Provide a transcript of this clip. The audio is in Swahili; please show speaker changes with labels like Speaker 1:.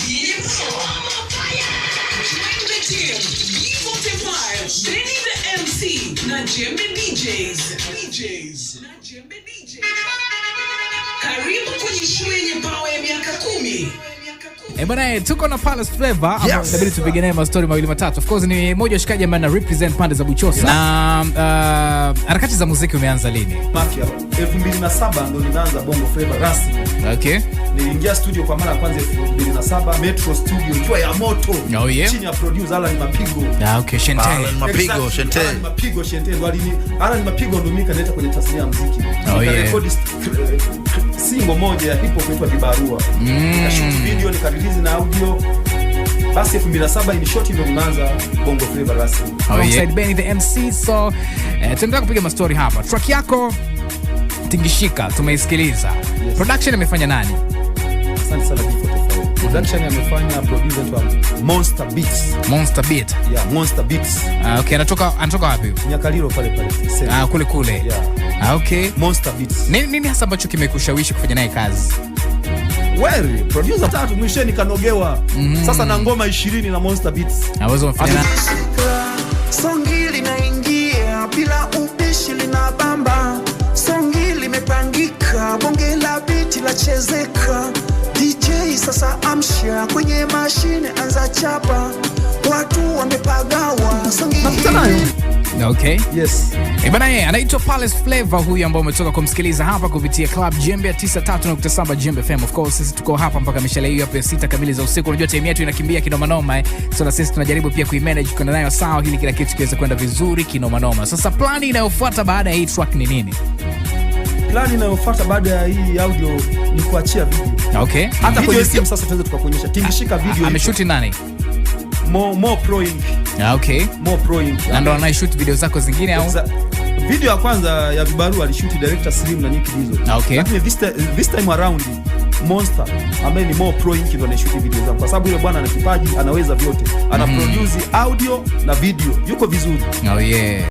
Speaker 1: Join the team. B45, Benny the MC, na Jembe DJs. DJs. Na Jembe DJs. Karibu kwenye show yenye power ya miaka 10.
Speaker 2: Eh, bwana, tuko na Palace Flavor ambao inabidi tupige naye mastori mawili matatu. Of course ni mmoja wa shikaji ambaye ana represent pande za Buchosa. Na harakati za muziki umeanza lini?
Speaker 3: Mafia 2007 ndo nimeanza Bongo Flava rasmi. Niliingia studio kwa mara ya kwanza 2007, Metro Studio, ikiwa ya moto. Chini ya producer Alan Mapigo.
Speaker 2: Ah, okay, Shente.
Speaker 4: Alan Mapigo,
Speaker 3: Exactly.
Speaker 4: Shente.
Speaker 3: Alan Mapigo Shente ndo Alan Mapigo ndo mimi kanileta kwenye tasnia ya muziki. Nikarekodi single moja ya hip hop inaitwa Vibarua. Nikashoot video, nikarelease na audio. Basi 2007 in short ndo nimeanza Bongo Flava rasmi.
Speaker 2: Alongside Benny the MC. So tuendelea kupiga mastori hapa. Track yako Tingishika tumeisikiliza.
Speaker 3: Yes.
Speaker 2: Production imefanya nani?
Speaker 3: Asante sana B45. Production amefanya producer wa Monster Beats.
Speaker 2: Monster Beat.
Speaker 3: Yeah, Monster Beats.
Speaker 2: Ah, okay, anatoka wapi?
Speaker 3: Nyakaliro pale pale. Same.
Speaker 2: Ah, kule kule.
Speaker 3: Yeah.
Speaker 2: Ah, okay.
Speaker 3: Monster Beats.
Speaker 2: Nini hasa ambacho kimekushawishi kufanya naye kazi?
Speaker 3: Well, producer tatu mwisheni kanogewa. Sasa na ngoma 20 na Monster Beats.
Speaker 2: Aweza mfanya naye
Speaker 5: Songi linaingia bila ubishi linabamba, songi limepangika, bonge la biti lachezeka. DJ sasa amsha kwenye mashine, anza chapa, watu wamepagawa, songi
Speaker 3: Nakutana nayo.
Speaker 2: Okay.
Speaker 3: Yes.
Speaker 2: Eh, bana, yeye anaitwa Palace Flavor huyu ambao umetoka kumsikiliza hapa kupitia Club Jembe ya 93.7 Jembe FM. Of course sisi tuko hapa mpaka mishale hiyo hapo ya 6 kamili za usiku. Unajua time yetu inakimbia kinoma noma, eh. So na sisi tunajaribu pia kuimanage kwenda nayo sawa ili kila kitu kiweze kwenda vizuri kinoma noma. Sasa plani inayofuata baada ya hii track ni nini?
Speaker 3: Plan inayofuata baada ya hii audio ni kuachia video. Hata kwenye simu sasa tunaweza tukakuonyesha. Tingishika video.
Speaker 2: Ameshoot nani?
Speaker 3: More Pro Inc.
Speaker 2: Ah, okay.
Speaker 3: More Pro Inc.
Speaker 2: Na ndo anayeshoot video zako zingine au?
Speaker 3: Video ya kwanza ya Vibarua alishoot director Slim na Nick Dizo.
Speaker 2: Ah, okay.
Speaker 3: Lakini this time around Monster ambaye ni More Pro Inc ndo anashoot video zangu kwa sababu yule bwana ana kipaji, anaweza vyote. Ana produce audio na video. Yuko vizuri.
Speaker 2: Oh yeah.